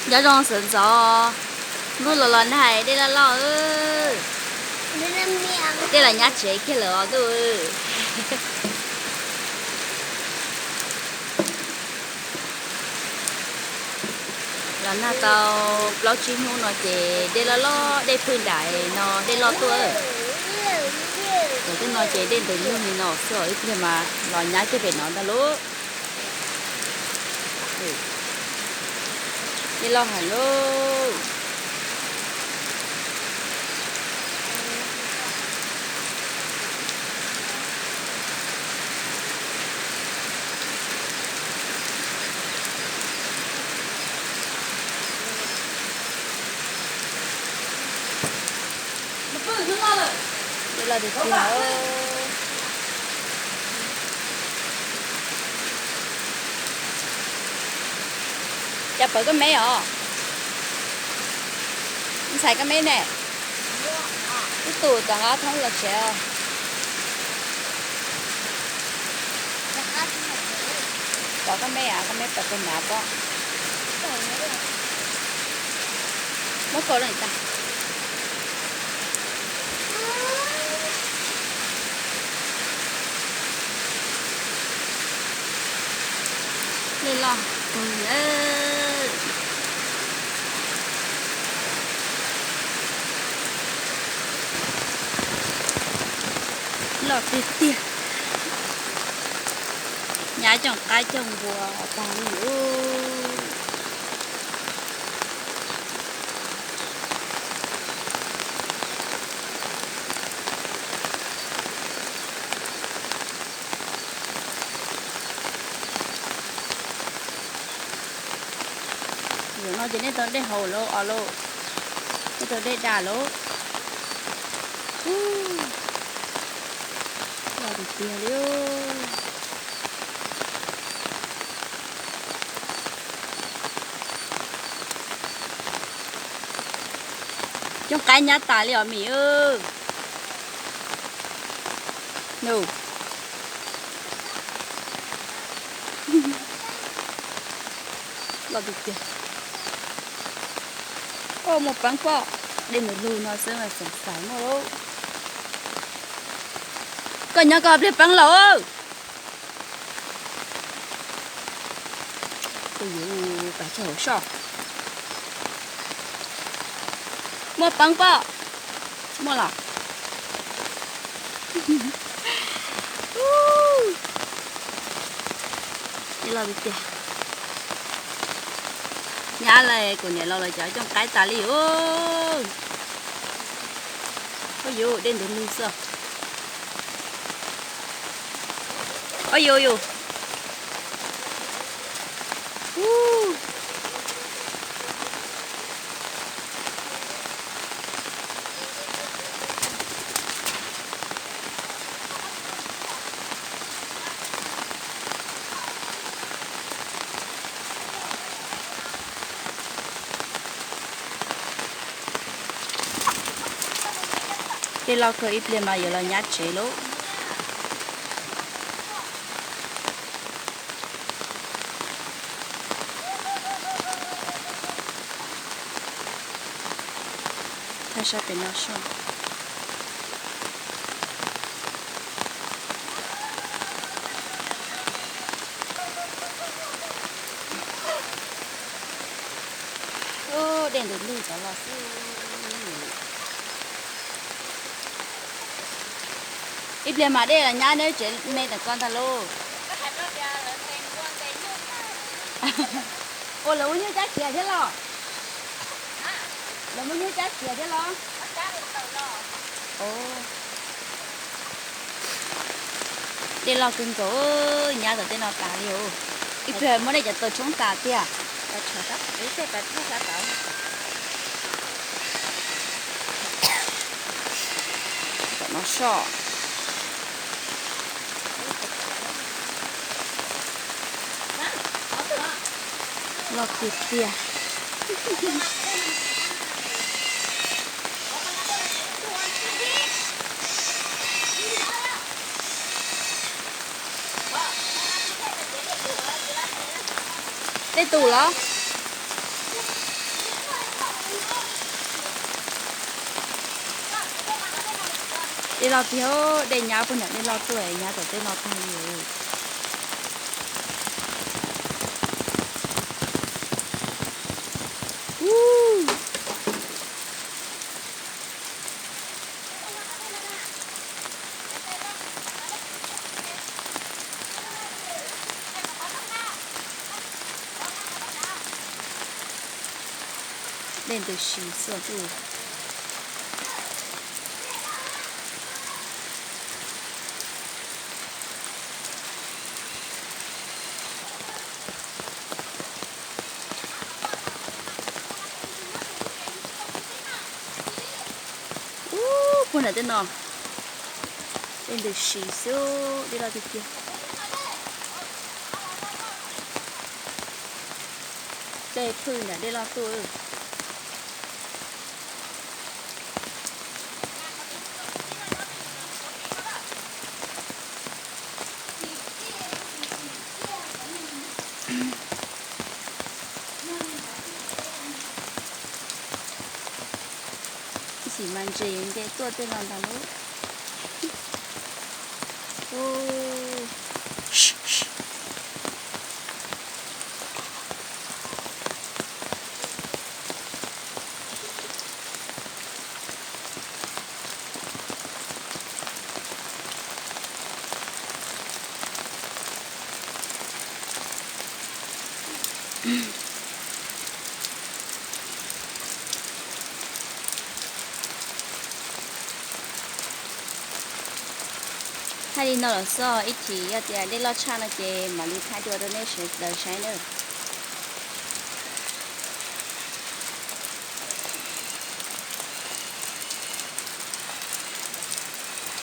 Nyob zoo sawv ntxov, ntuj los los nag, dej loj loj, dej los nyab tsev kiag lawm os ntuj. Los nag tau plaub tsib hnub no ces dej loj loj, dej phwj nram no dej loj tuaj. Thaum twg no ces dej ntws lug li no xwb os, ib pliag mas los nyab kiag pem no ntag lauj. Dej loj heev lauj. Dej loj tiag tiag. Cas pawv koj meb os? Ntxhais koj meb ne? Ib tug tom nqa thoob los tsev os. Tom koj meb, koj meb pawv koj meb pob. Muab kaus los tag. Dej loj kawg li. Loj tiag tiag. Nyab cooj qaib cooj npua tag li ub. Zaum no ces nej tau dej haus lauj os lauj, nej tau dej daj lauj. Loj tiag tiag li. Cooj qaib nyab tas li os mim. Loj tiag tiag. Muaj peeb pob, dej ntws lug no xwb mas xav xav muaj lauj. Koj nyob koj pliag peeb lauj. Ua yuv, pas tsawg hauv soj. Muaj peeb pob. Muaj los. Dej loj tiag tiag. Nyab lawv kuv niam laus lawv cov cooj qaib tas li os. Ua yuv, dej ntws lug xwb. Ua yuv yuv. Dej loj kawg, ib pliag mas yuav los nyab tsev lauj. Thaij sab pem no soj. Dej ntws lug tod los xwb. Ib pliag mas dej los nyab neb tsev me tam ko ntag lauj. Ua lawv ua nyuj cab khiav thiab los? Lawv muaj nyuj cab khiav thiab los? Dej loj kawg nkaus, nyab tom tej no tas li os. Ib pliag muab nej cov taws tshoob tas tiag. Tom no soj. Loj tiag tiag. Tej tus los? Dej loj tiag, dej nyab puag nram dej loj tuaj, nyab tom tej no tag li. Dej ntws si xwb os. Ub, puag nram tej no, dej ntws si xwb, dej loj tiag tiag. Dej phwj nram dej loj tuaj. Ib sim mas ntses nce tuaj tej no ntag lauj. Thaij li no lawm xwb, ib chim yog tias dej loj tshaj no ces mam li thaij dua rau nej sawv daws saib na.